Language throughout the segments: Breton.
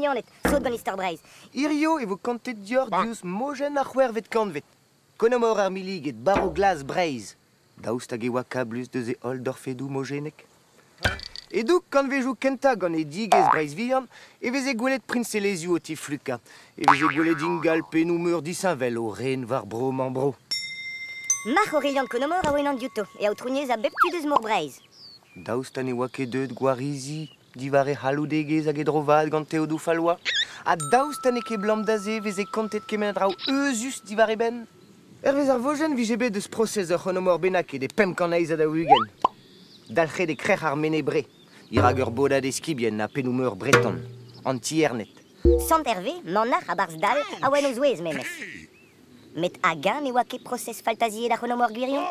mignoned, sot gant istor Breizh. Hirio e vo kontet deoc'h diouzh mojenn ar c'hwec'hvet kantved. Konomor ar Milliget, barv glas Breizh. Daoust hag e oa kablus deus e holl dorfedoù mojennek? E-doug kantvedoù kentañ ganedigezh Breizh-Vihan e veze gwelet priñselezhioù o tiflukañ, e veze gwelet ingal pennoù-meur disheñvel o ren war bro-mañ-bro. Marc'h Aurelian Konomor a oa unan diouto, e aotrouniezh a bep tu deus Mor Breizh. Daoust ha ne oa ket deuet gwarizi diwar e c'halloudegezh hag e dro-vat gant teodoù Fallois? Ha daoust ha n'eo ket 'blam da se e veze kontet kement a draoù euzhus diwar e benn? Hervez ar vojenn 'vije bet eus prosez ur c'honomor bennaket e 548. Dalc'het e krec'h ar Mene-Bre, dirak ur bodad eskibien ha pennoù-meur breton, an tierned. Sant Hervé, manac'h ha barzh dall, a oa en o zouez memes. Met hag-eñ ne oa ket prosez faltaziet ar c'honomor gwirion?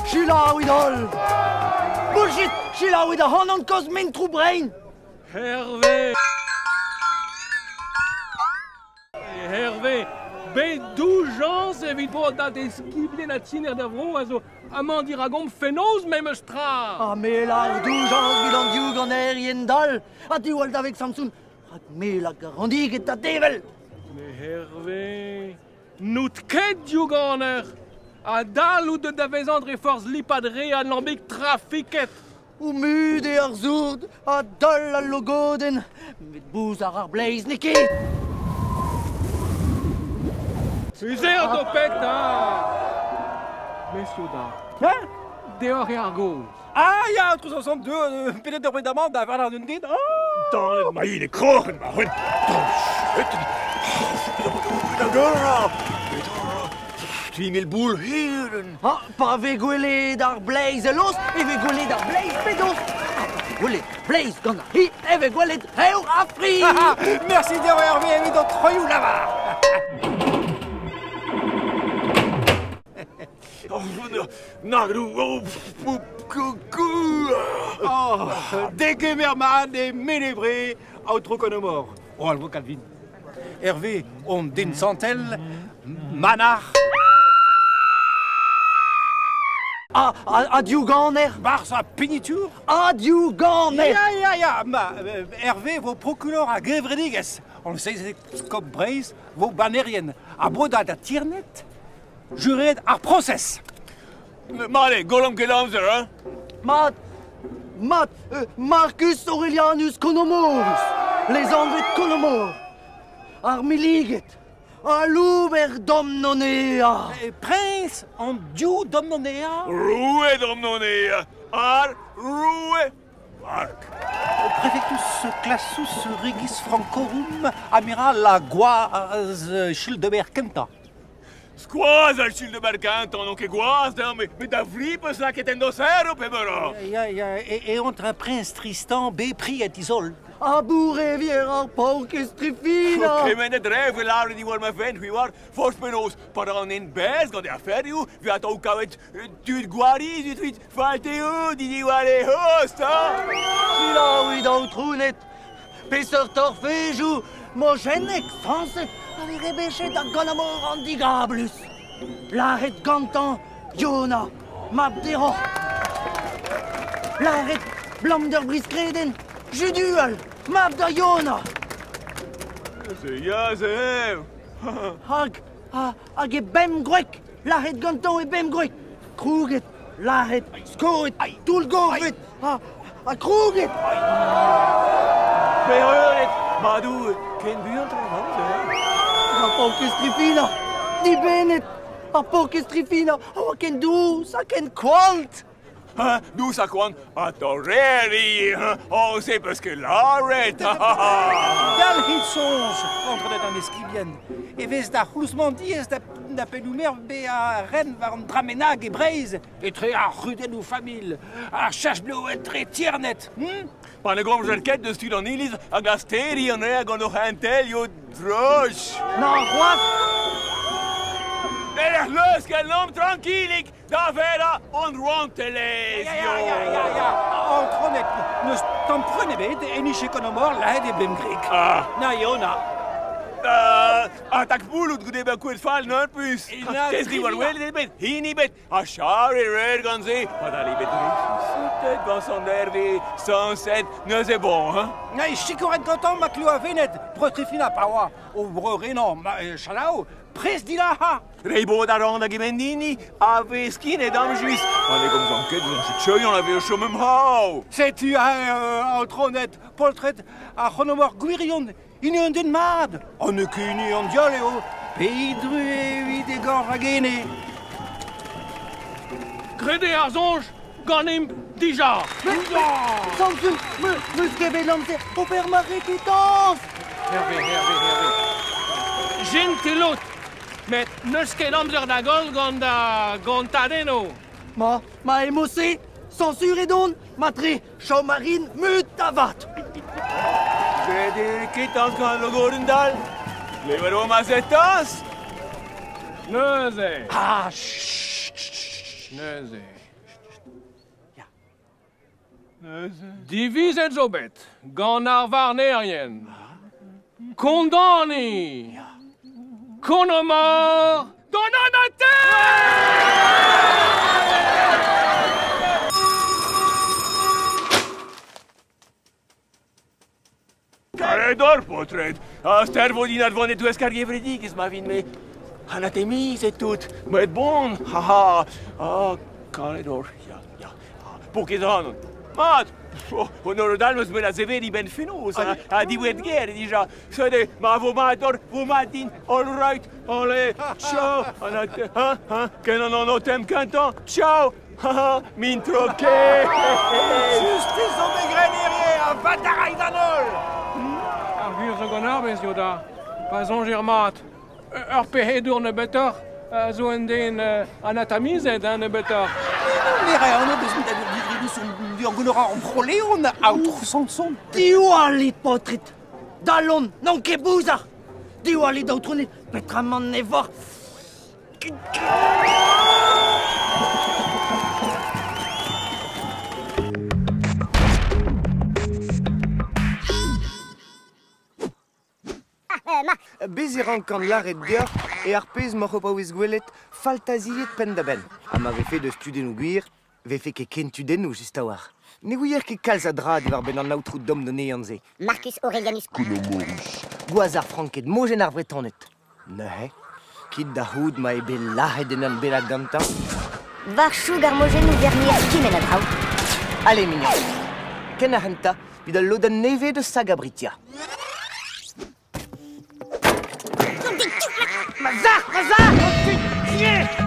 Selaouit holl! Bullshit! Selaouit ac'hanon kozh mentroù brein! Hervé! Hervé, bet doujañs evit bodad eskibien ha tiner da vro a zo amañ diragomp fenoz memes tra! Ha me lâr doujañs 'vit an div ganerien dall ha diwall da veg Samson Rak me lak ar randiged da devel. Me Hervé, n'out ket diouganer. A-dal out deut da vezañ dre forzh lipat re al lambig trafiket. O mut eo ar sourd ha dall al logodenn, met bouzar ar bleiz n'eo ket. Uzer d'ho pet, ha Mezhioù da. Hein? Deoc'h eo ar gaoz. Ah ya, 362, pedet ur bet amañ da war un den. Oh Tanet ma hini kroc'hen ma c'hwen. Tri mil boul hiren. Ha pa vez gwelet ar bleiz el lost, e vez gwelet ar bleiz pedost. Ha pa vez gwelet bleiz gant ar c'hi, e vez gwelet rev ar fri. Merci deoc'h Hervé evit ho troioù lavar. Oh, degemer mat e Melebre, aotrou Konomor. Oh, alvokad vin. Hervé, on den santel, manac'h. Ah, ah, adiouganer. Barzh ha penitour. Adiouganer. Ya, ya, ya, ma, Hervé vo prokulor a gevredigezh. On seizet Skop Breizh vo bannerien ha bodad ha tierned Jured ar prosez. Mat eo, gollomp ket amzer, hein? Mat, mat, Marcus Aurelianus Conomorus, lesanvet Konomor, ar milliget, alouber Domnonea. Priñs an div Domnonea? Roue Domnonea, ar roue Mark. Prefectus classus regis Francorum amiral ha gwaz Childebert kentañ. Skoazell Childebert kentañ n'on ket gwaz dezhañ met da vri 'peus lakaet en doser pe beura. Ya, ya, eontr ar priñs Tristan bepred Isol. Ha bourevier ar paourkaezh Trifina. Kement a drev e lâret diwar ma fenn, c'hwi oar, forzh penaos, pa ran en berzh gant e aferioù, 've atav kavet tud gwariz evit falteo diwar e host, ha? Selaouit, aotrouned, peseurt torfejoù mojennek sañset a vez rebechet da Ganamor an digablus. Lâret gantañ Yona, mab Deroc'h. Lâret 'blam d'ur brizhkredenn, Judual, mab da Yona. Se ya, se eo. Hag, hag e bemp gwreg Lazhet gantañ e bemp gwreg, krouget, lazhet, skoet, toullgorvet ha, ha krouget. Pereuret, madoù, ken buan tra an amzer. Ar paourkaezh Trifina, dibennet, ar paourkaezh Trifina a oa ken dous ha ken koant. Dous ha koant, ha torreri, oh, se peus ket lâret. Dalc'hit soñj, antredet an eskibien, e vez d'ar c'houlz-mañ diaes da, da pennoù-mer bezañ ren war an dra bennak e Breizh, etre ar c'hudennoù familh, ar chach-blev etre tierned. Hmm? Pa ne gomzer ket deus tud an iliz hag a steriñ anezhañ gant o c'hentelioù droch. Na c'hoazh! Belec'h leuskel 'nomp trankilik Da verañ hon rouantelezh! Ya, ya, ya, ya, ya. Aotroned, n'eus tamm prun ebet en ich ekonomor laet e bemp grek. Ah. Na eo, na. Atak poulout goude bezañ kouezhet fall neuze plus. Test diwar wel eo bet, hini bet, ha char e red gant se. Padal eo bet resousitet gant Sant Herve, sañset, neuze bon, hein. Na sikouret gantañ ma klev a-vened, Breur-Trifina pa oa o breur henañ Chalao, prest dilac'hañ. Reiñ bod a ran da gement hini a vez skinet amjus. Ha ne gomzan ket eus an cheuion a vez o chom em c'hav. Setu aze, aotroned, poltred ar c'honomor gwirion, hini un den mat. Ha n'eo ket hini an diaoul eo, pe druez evit e gorf hag ene. Graet eo ar soñj ganimp dija. Samzun, 'meus ket bet amzer ober ma reketañs. Herve, Herve, Herve. Jentil out, met n'eus ket amzer da goll gant da gontadennoù. Ma, ma emo-se, sañsuret on, matre chom a rin mut da vat. Graet eo reketañs gant al logodenn dall. Klevet eo ma setañs. Neuze. Ah, chut. Neuze. Divizet zo bet gant ar varnerien kondaniñ Konomor d'an Karet paotred! Ha stervo din advont e-touesk ar gevredigezh ma vin-me. Anatemizet tout, met bon, haha. Ah, karet oc'h, ya, ya. Pokez ac'hanon. Mat! Honor dal 'meus bet da seveniñ 'benn fenoz, ha diwezhat ger dija. Sede, ma vo mat deoc'h, vo mat din, all right, allez, ciao, anate, hein, hein, ken an anv kentañ, ciao! Haha, min troket! Justis zo bet graet hirie, ha vat a ray d'an holl! Ar gwir zo gant ar bez, Yoda. Pa soñjer mat, ur pec'hedour nebeutoc'h a zo un den anatamizet, hein, nebeutoc'h. Me 'rae anv deus ur gonor ar Bro-Leon, aotrou Samson. Diwallit, paotred! Dallon, n'on ket bouzar! Diwallit, aotrounez, petra 'man e voc'h? Bez' e rankan lâret deoc'h eo ar pezh m'oc'h o paouez gwelet faltaziet penn-da-benn. Ha ma vefe deus tudennoù gwir, 'vefe ket ken tudennoù just a-walc'h. Ne ouier ket kalz a dra diwar-benn an aotrou Dom Donean-se. Marcus Aurelianus Conomorus. Gwaz ar Franked, mojenn ar Vretoned. Neuze, kit da c'hoût ma eo bet lazhet unan bennak gantañ. War choug ar mojennoù vernier kement a draoù. Ale, mignon. Ken ar c'hentañ evit al lodenn nevez deus Saga Britia. Ma zac'h, ma zac'h!